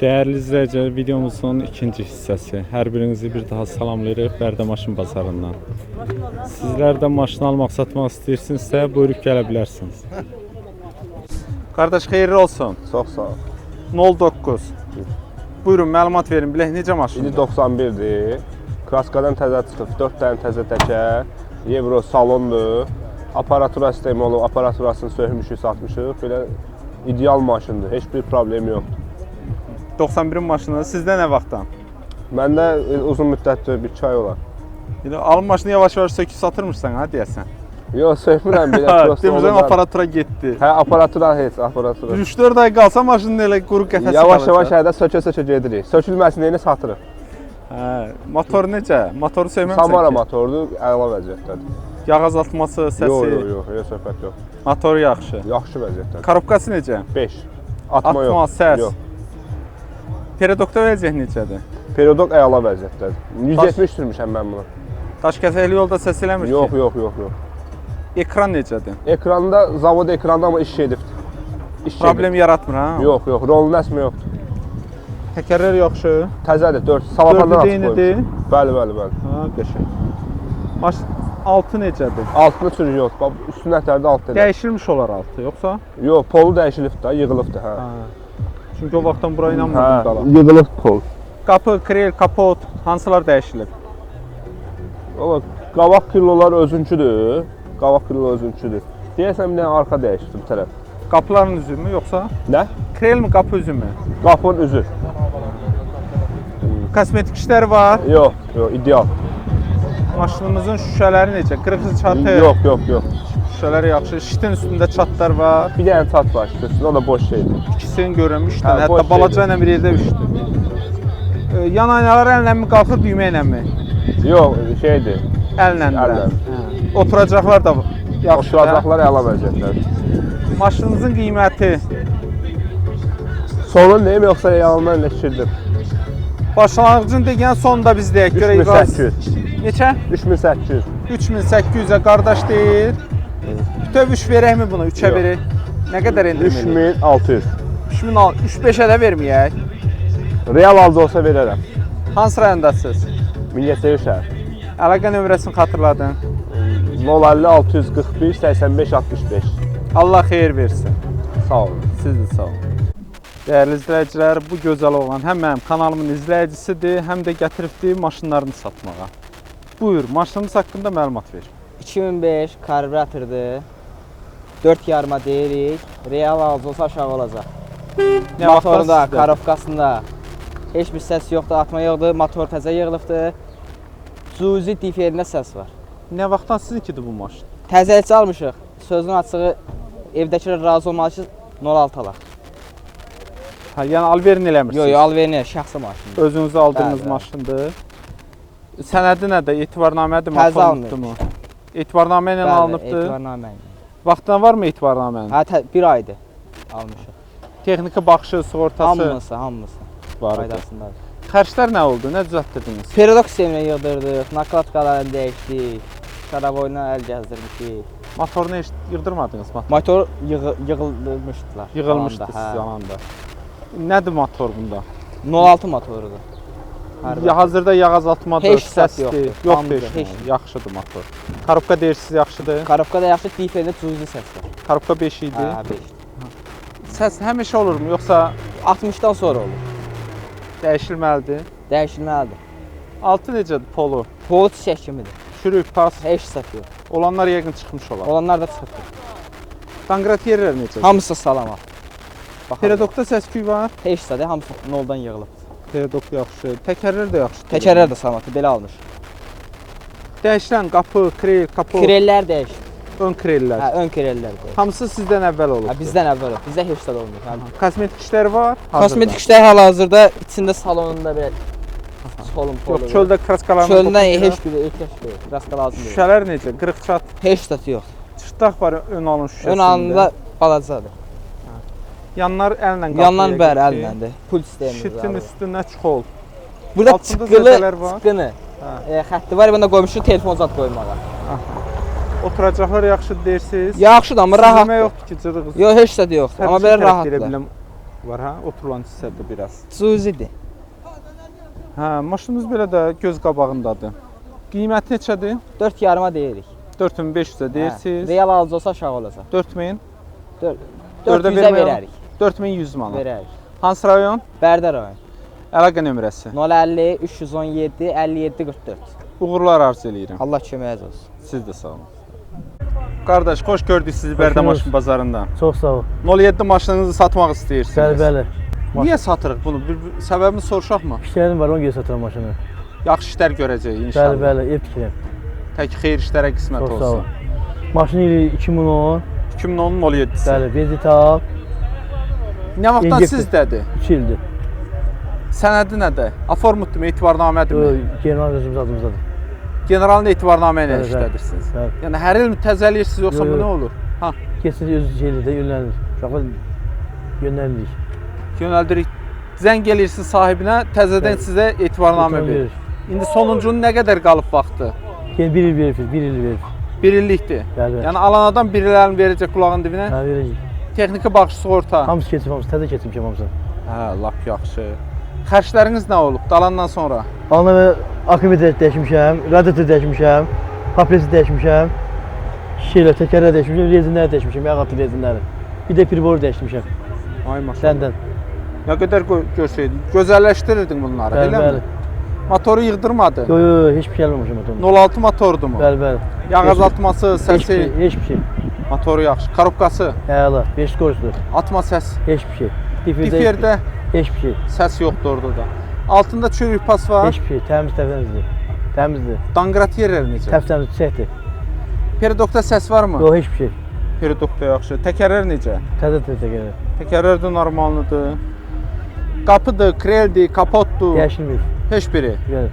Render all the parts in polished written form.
Dəyərli izləyicilər, videomuzun ikinci hissəsi. Hər birinizi bir daha salamlayırıq Bərdə Maşın Bazarından. Sizlər də maşın almaq, satmaq istəyirsinizsə, buyurub gələ bilərsiniz. Qardaş, xeyirli olsun. Çox sağ ol. 09. Buyurun, məlumat verin. Bilək necə maşındır? İndi 91-dir. Kraskadan təzə çıxıb, 4 dənə təzə təkər, Euro salondur. Aparatura sistemi olub, aparaturasını sökmüşük, satmışıq. Belə ideal maşındır, heç bir problemi yoxdur. 91-in maşını sizdə nə vaxtdan? Məndə uzun müddətdir, bir 2 ay olar. İndi alın maşını yavaş-yavaş söküb satırmışsan ha deyəsən. Yox, sökmürəm belə. Prosta Demirsən onu da- aparatura getdi. Hə, aparatura heç, aparatura. 3-4 ay qalsa maşının elə quru qəfəsi Yavaş-yavaş qalacaq. hədə sökə-sökə gedirik. Sökülməsin deyəni satırıq. Hə, motor necə? Motoru sökməmisən Samara ki? motordur, əla vəziyyətdədir. Yağ azaltması, səsi, Yox, yox, yox, yox, söhbət yox. motoru yaxşı. Yaxşı vəziyyətdədir. Korobkası necə? 5. Atma, Atma, yox. səs. Yox. Peredokda vəziyyət necədir? Periodok əla vəziyyətdədir. 170 sürmüşəm mən bunu. Daş kəsəkli yolda səs eləmir Yox, ki. yox, yox, yox. Ekran necədir? Ekranda, zavod ekranda amma iş gedibdir. İş Problem yaratmır ha? gedib. Yox, yox, rolun əsmə yoxdur. Təkərlər yaxşı. Təzədir, 4 salafandan Dördü açıq eynidir. qoymuşam. Bəli, bəli, bəli. Ha, qəşəng. Maşın altı necədir? Altını çürük yox. Bax, üstünə ətərdə alt elə. Dəyişilmiş olar altı, yoxsa? Yox, polu dəyişilibdir da, yığılıbdır, hə. Ha. Çünki o vaxtdan bura inanmadım qala. yığılıb pol. Qapı, krel, kapot hansılar dəyişilib? Valla qabaq kilolar özünküdür. Qabaq kilo özünküdür. Deyəsən bir dənə arxa dəyişdi bu tərəf. Qapıların üzü mü yoxsa? Nə? Krel mi, qapı üzü mü? Qapının üzü. Kosmetik işləri var. Yox, yox, ideal. Maşınımızın şüşələri necə? Qırıqlı çatı. Yox, yox, yox. Şüşələr yaxşı. Şitin üstündə çatlar var. Bir dənə çat var üstündə, o da boş şeydir. İkisini görürəm, 3 Hə, dənə. boş Hətta balaca şeydir. ilə bir yerdə 3-dür. Yan aynalar əllə mi qalxır, düymə ilə mi? Yox, şeydir. Əllə. Əllə. Hə. Oturacaqlar da yaxşı. Oturacaqlar əla vəziyyətdədir. Maşınımızın qiyməti Sonun deyim yoxsa yalandan elə şişirdim. başlanğıcın deyən sonda biz deyək görək. 3800. Neçə? 3800. 3800-ə qardaş deyir. Bütöv 3 verəkmi buna? 3-ə Yox. verək. Nə qədər endirim eləyək? 3600. 3000, 3-5-ə də verməyək. Real alıcı olsa verərəm. Hansı rayondasınız? Mingəçevir şəhər. Əlaqə nömrəsini xatırladın. 050 641 85 65. Allah xeyir versin. Sağ olun. Siz də sağ olun. Dəyərli izləyicilər, bu gözəl oğlan həm mənim kanalımın izləyicisidir, həm də gətiribdi maşınlarını satmağa. Buyur, maşınımız haqqında məlumat ver. 2005 karbüratordur. 4 yarıma deyirik. Real alıcı olsa aşağı olacaq. Nə Motorunda, vaxtdan sizdə? korobkasında heç bir səs yoxdur, atma yoxdur. Motor təzə yığılıbdır. Cüzi diferində səs var. Nə vaxtdan sizinkidir bu maşın? Təzəlikcə almışıq. Sözün açığı evdəkilər razı olmalı ki 06 alaq. Hə, yəni alverin eləmirsiniz. Yox, yox, alverin şəxsi maşındır. Özünüzə aldığınız Bəli, bəli. maşındır. Sənədi nədir? Etibarnamədir, Təzə motorunuzdur mu? Etibarnamə ilə Bəli, alınıbdır. Etibarnamə ilə. Vaxtdan varmı etibarnamənin? Hə, bir aydır almışıq. Texniki baxışı, sığortası Hamısı, hamısı var idi. qaydasındadır. Xərclər nə oldu? Nə düzəltdirdiniz? Periodok sistemini yığdırdıq, nakladkalarını dəyişdik, şaravoyla əl gəzdirmişik. Motorunu heç yığdırmadınız mı? Motor yığılmışdılar. Yığılmışdı alanda, siz hə. alanda. Nədir motor bunda? 06 motorudur. Ya hazırda yağ azaltmadır, Heç zad səsdir. yoxdur. Yoxdur Hamısı, heç. heç nə. Yaxşıdır motor. Korobka deyirsiniz yaxşıdır. Korobka da yaxşı, diferində cüzi səs var. Korobka 5 idi. Hə, 5. Səs həmişə olurmu yoxsa 60-dan sonra olur. dəyişilməlidir? Dəyişilməlidir. Altı necədir polu? Polu çiçək kimidir. Çürük, pas. Heç zad yox. Olanlar yəqin çıxmış olar. Olanlar da çıxıbdır. Danqrat yerlər necədir? Hamısı salamat. Baxalım. Peredokda səs-küy var. Heç zad, hamısı noldan yığılıb. Peredok yaxşı. Təkərlər də yaxşıdır. Təkərlər də salamatdır, belə almış. Dəyişilən qapı, krel, kapot, Krellər dəyişdi. ön krellər. Hə, ön krellər dəyişdi. Hamısı sizdən əvvəl olub. Hə, bizdən əvvəl olub. Bizdə heç zad olmur. Hə. Kosmetik işləri var. Hazırda. Kosmetik işlər hal-hazırda içində salonunda belə solun polu. Yox, çöldə kraskalarını Çöldən heç bir ehtiyac deyil. Kraska lazım deyil. Şüşələr necə? Qırıq çat, Heç zad yox. çırtdaq var ön alın şüşəsində. Ön alında balacadır. Yanlar əllə qalxır. Yandan yəqin bəri ki. əlləndi. Pul sistemi. Şitin üstünə çıxol. Burada altında çıqqılı, zədələr var. çıqqını Hə. xətti var. Bunda qoymuşuq telefon zad qoymağa. Oturacaqlar yaxşı deyirsiniz. Yaxşıdır amma Sızılma rahatdır. yoxdur ki, cırıq. Yox, heç zad yoxdur. Amma belə Tərəf rahatdır. deyə biləm. var hə? Oturulan hissədə biraz. Cüzidir. Hə, maşınımız belə də göz qabağındadır. Qiyməti neçədir? 4,5-a deyirik. 4500-ə deyirsiniz. Hə, real alıcı olsa aşağı olacaq. 4000, 4 Dördə 400-ə vermək verərik. 4100 manat. Verərik. Hansı rayon? Bərdə rayon. Əlaqə nömrəsi. 050 317 57 44. Uğurlar arzu eləyirəm. Allah köməyiniz olsun. Siz də sağ olun. Qardaş, xoş gördük sizi Bərdə gördük. maşın bazarında. Çox sağ ol. 07 maşınınızı satmaq istəyirsiniz. Bəli, bəli. Niyə satırıq bunu? Bir səbəbini soruşaqmı? İşlərim var, ona görə satıram maşını. Yaxşı işlər görəcəyik inşallah. Bəli, bəli, ev tikirəm. Tək xeyir işlərə qismət Çox sağ ol. olsun. Maşın ili 2010, 2010-un 07-si. bəli, benzin tap, Nə vaxtdan Yengibdir. sizdədir? 3 ildir. Sənədi nədir? Aformutdurmu, etibarnamədirmi? Yo, General özümüz adımızdadır. Generalın etibarnamə ilə Bəli, bəli. işlədirsiniz. Bəli. Yəni hər il təzələyirsiniz yoxsa Yo, bu yo. nə olur? Ha, Keçsin özü şeydir də, yönlənilir. Uşaqlar yönlənirik. yönəldirik. Zəng eləyirsiniz sahibinə, təzədən Bəli. sizə etibarnamə Etibar verir. verir. İndi sonuncunun nə qədər qalıb vaxtı? Yəni bir il verib, bir il verib. Bir illikdir. Bəli, bəli. Yəni alan adam bir illərini verəcək qulağın dibinə. Hə, verəcək. Texniki baxış sığorta. Hamısı keçib, hamısı təzə keçmişəm hamısını. Hə, lap yaxşı. Xərcləriniz nə olub dalandan sonra? Alına və akümülətor dəyişmişəm, radiator dəyişmişəm, papresi dəyişmişəm, şeylər, təkərlər dəyişmişəm, rezinləri dəyişmişəm, yağ altı rezinləri. Bir də pribor dəyişmişəm, Ay maşallah. səndən. Nə qədər görsəydin, gözəlləşdirirdin bunları, Bəli, eləmi? bəli. Motoru yığdırmadı. Yo, yo, yo, heç bir şey almamışam motoruna. 06 motordur mu? Bəli, bəli. Yağ azaltması, Heç səsi, bir şey, heç bir şey. motoru yaxşı. Korobkası, Əla, 5 korusdur. atma səs. Heç bir şey. Diferdə Diferdə heç bir şey. səs yoxdur orada da. Altında çürük pas var. Heç bir şey. Təmiz təmizdir. Təmizdir. Danqrat yerləri necə? Təp-təmiz çiçəkdir. Peridokda səs varmı? Yox, heç bir şey. Peridokda yaxşı. Təkərlər necə? Təzə təzə gəlir. Təkərlər də normaldır. Qapıdır, kreldir, kapotdur. Dəyişilmir. Heç biri. Gəlir.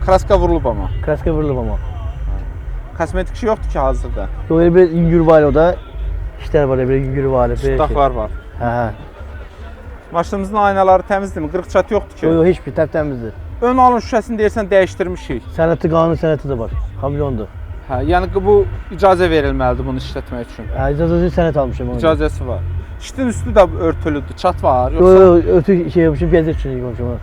Kraska vurulub amma. Kraska vurulub amma. Kosmetik şey yoxdur ki hazırda. Yox, elə bir yüngül var o da. İşlər var, elə bir yüngül var. Belə şey. Tutaqlar var. Hə, hə. Maşınımızın aynaları təmizdirmi? Qırıq çat yoxdur ki. Yox, yox, heç bir təp-təmizdir. Ön alın şüşəsini deyirsən dəyişdirmişik. Sənəti, qanun sənəti də var. Kamyondur. Hə, yəni ki, bu icazə verilməlidir bunu işlətmək üçün. Hə, icazəsi sənət almışam ona. görə. İcazəsi var. Şitin üstü də örtülüdür, çat var. Yox, Yoxsa yox, örtük şey yapmışım, gəzir üçün yığmışım onu.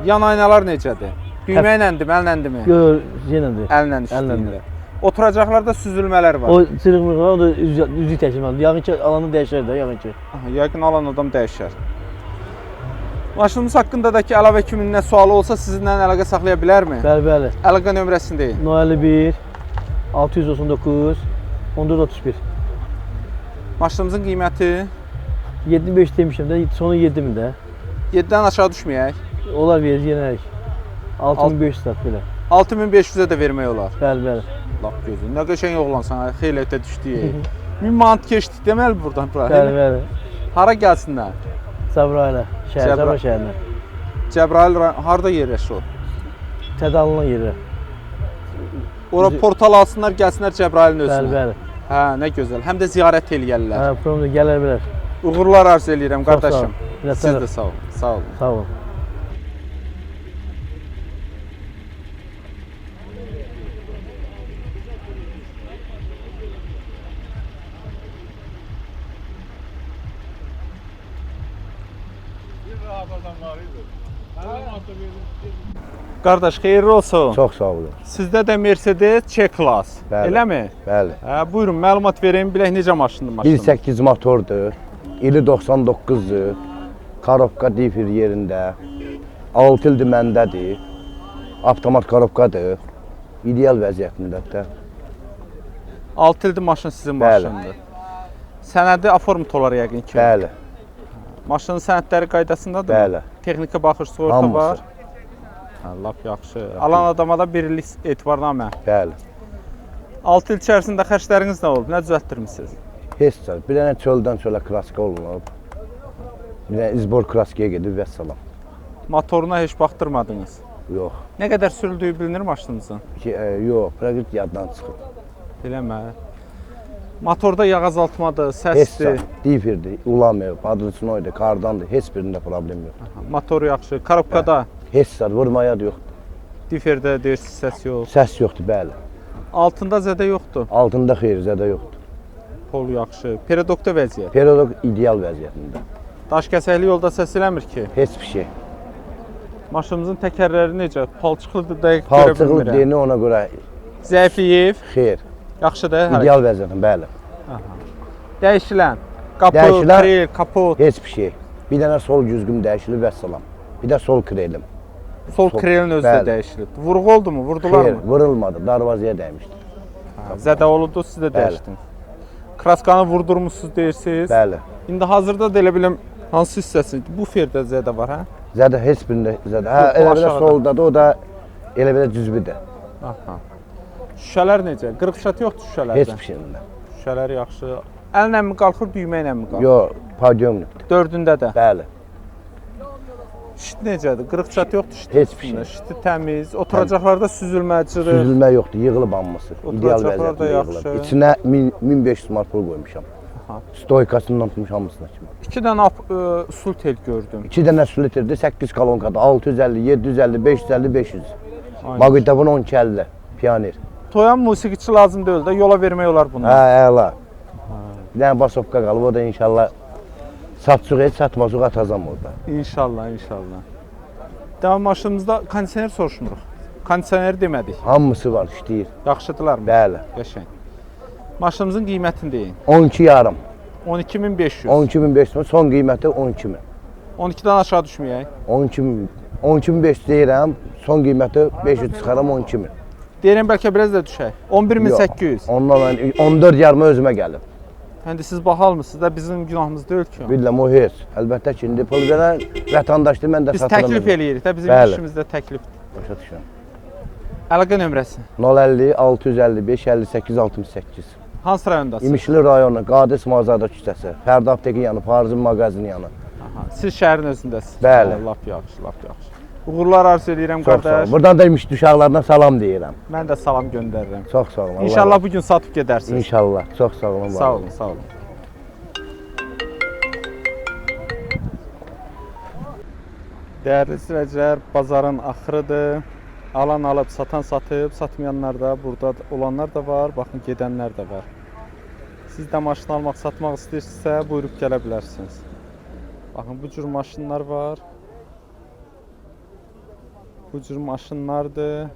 yan aynalar necədir? Düymə iləndirmi, əlləndimi? Yox, yox, yenədir. Əllə işləyirlər. Oturacaqlarda süzülmələr var. O cırıq mırıq var, o da üzlük dəyişilməlidir. Yəqin ki, alanı dəyişər də, yəqin ki. Aha, yəqin alan adam dəyişər. Maşınımız haqqında da ki, əlavə kimin nə sualı olsa sizinlə əlaqə saxlaya bilərmi? Bəli, bəli. Əlaqə nömrəsini deyin. 051 699 14 31. Maşınımızın qiyməti 75 demişəm də, sonu 7000 də. 7-dən aşağı düşməyək. Olar verir yenərik. 6500 sat belə. 6500-ə də vermək olar. Bəli, bəli. Lap gözün. Nə qəşəng oğlansan, xeyli ötə düşdük. 1000 manat keçdik deməli burdan bura. Bəli, bəli. Hara gəlsinlər? Cəbrayıla, şəhər, Cəbrayıl şəhərinə. Cəbrayıl rayon harda yerləşir o? Təzə alınan yerə. Ora portal alsınlar, gəlsinlər Cəbrayılın özünə. Bəli, bəli. Hə, nə gözəl. Həm də ziyarət eləyərlər. Hə, problem gələr bilər. Uğurlar arzu eləyirəm Çox sağ ol. qardaşım. Siz Minnətdarım. də sağ olun. Sağ olun. Sağ olun. Qardaş, xeyirli olsun. Çox sağ olun. Sizdə də Mercedes C-Class. Bəli. Eləmi? Bəli. Hə, buyurun, məlumat verin, bilək necə maşındır maşınız. 1.8 motordur. İli 99-dur. Korobka difer yerində. 6 ildir məndədir. Avtomat korobkadır. İdeal vəziyyətindədir də. 6 ildir maşın sizin Bəli. maşındır. Sənədi aformt olar yəqin ki. Bəli, Maşının sənədləri qaydasındadır? bəli. Texniki baxış sığorta Hamısı. var. Hə, lap yaxşı. Alan adama da bir illik etibarnamə. Bəli. 6 il içərisində xərcləriniz nə olub? Nə düzəltdirmisiniz? Heç cür. Bir dənə çöldən çölə kraska olunub. Bir dənə izbor kraskaya gedib vəssalam. Motoruna heç baxdırmadınız. Yox. Nə qədər sürüldüyü bilinir maşınınızın? Ki, yox, praqit yaddan çıxıb. Eləmə. Motorda yağ azaltmadır, Heç səsdir, cür. Diferdir, ulamır, padlıçnoydur, kardandır. Heç birində problem yoxdur. motor yaxşı, korobkada, Heç cür vurmaya da yoxdur. diferdə deyirsiniz səs yox. Səs yoxdur, bəli. Altında zədə yoxdur. Altında xeyir, zədə yoxdur. Pol yaxşı. Peredokda vəziyyət. Perodok ideal vəziyyətində. Daş kəsəkli yolda səs eləmir ki. Heç bir şey. Maşınımızın təkərləri necə? Palçıqlıdır, dəqiq görə Palçıqlı bilmirəm. deyini ona görə Zəifləyib, xeyir. yaxşıdır. Hərəkət. İdeal vəziyyətdə, bəli. Dəyişilən qapı, Dəyişilən- krel, kapot, Heç bir şey. Bir dənə sol güzgüm dəyişilib vəssalam. Bir də sol krelim. sol sol- krelin özü də Bəli. dəyişilib. Vurğu oldu mu? Vurdular Xeyr, mı? vurulmadı. Darvazaya dəymişdi. Hə, Zədə olubdu, siz də Bəli. dəyişdiniz. Kraskanı vurdurmusunuz deyirsiniz. Bəli. İndi hazırda da elə bilim hansı hissəsi? Bu ferdə zədə var, hə? Zədə heç birində zədə. Hə, Yox, bu elə belə aşağıda. soldadır, o da elə belə cüzbidir. Aha. Şüşələr necə? Qırıq çatı yoxdur şüşələrdə. Heç bir şeyində. Şüşələr yaxşı. Əllə mi qalxır, düymə ilə mi qalxır? Yox, podyomnikdir. Dördündə də. Bəli. Şit necədir? Qırıq çatı yoxdur şitin Heç bir üstündə. şey. Şiti təmiz. Oturacaqlarda süzülmə, cırıq. Süzülmə yoxdur, yığılıb hamısı. İdeal Oturacaqlar da vəziyyətində yaxşı. yığılıb. İçinə 1500 manat pul qoymuşam. Aha. Stoykasından tutmuş hamısına kimi. 2 dənə sultel gördüm. 2 dənə süliterdir, 8 kolonkadır. 650, 750, 550, 500. Aynen. Maqnitofon 1250, Pioneer. Toyan musiqiçi lazım deyil də, yola vermək olar bunu. Hə, əla. Bir dənə basovka qalıb, o da inşallah satsuq heç satmasıq atacam orada. İnşallah, inşallah. Devam maşınımızda kondisioner soruşmuruq. Kondisioner demədik. Hamısı var, işləyir. Yaxşıdırlar mı? Bəli. Qəşəng. Maşınımızın qiymətini deyin. 12 yarım. 12500. 12500 son qiyməti 12000. 12-dən aşağı düşməyək. 12000 12500 deyirəm, son qiyməti 500 çıxaram 12000. Deyirəm bəlkə biraz da düşək. 11800. Ondan mən 14 yarıma özümə gəlib. İndi siz baha almısınız da bizim günahımız deyil ki. Bilirəm o heç. Əlbəttə ki, indi pul verən vətəndaşdır, mən də Biz satıram. təklif özüm. eləyirik də, bizim Bəli. işimiz də təklifdir. Başa düşürəm. Əlaqə nömrəsi. 050 655 58 68. Hansı rayondasınız? İmişli rayonu, Qadir İsmayılzadə küçəsi, Fərdi aptekin yanı, Farizin mağazinin yanı. Aha, siz şəhərin özündəsiniz. Bəli. Hə, lap yaxşı, lap yaxşı. Uğurlar arzu eləyirəm Çox sağ olun. qardaş. Buradan da İmişli uşaqlarına salam deyirəm. Mən də salam göndərirəm. Çox sağ olun. Allah İnşallah razı bu gün satıb gedərsiniz. olsun. İnşallah. Çox sağ olun. var Sağ olun, sağ olun. Dəyərli izləyicilər, bazarın axırıdır. Alan alıb, satan satıb, satmayanlar da burada olanlar da var, baxın gedənlər də var. Siz də maşın almaq, satmaq istəyirsinizsə, buyurub gələ bilərsiniz. Baxın, bu cür maşınlar var. Bu cür maşınlardır.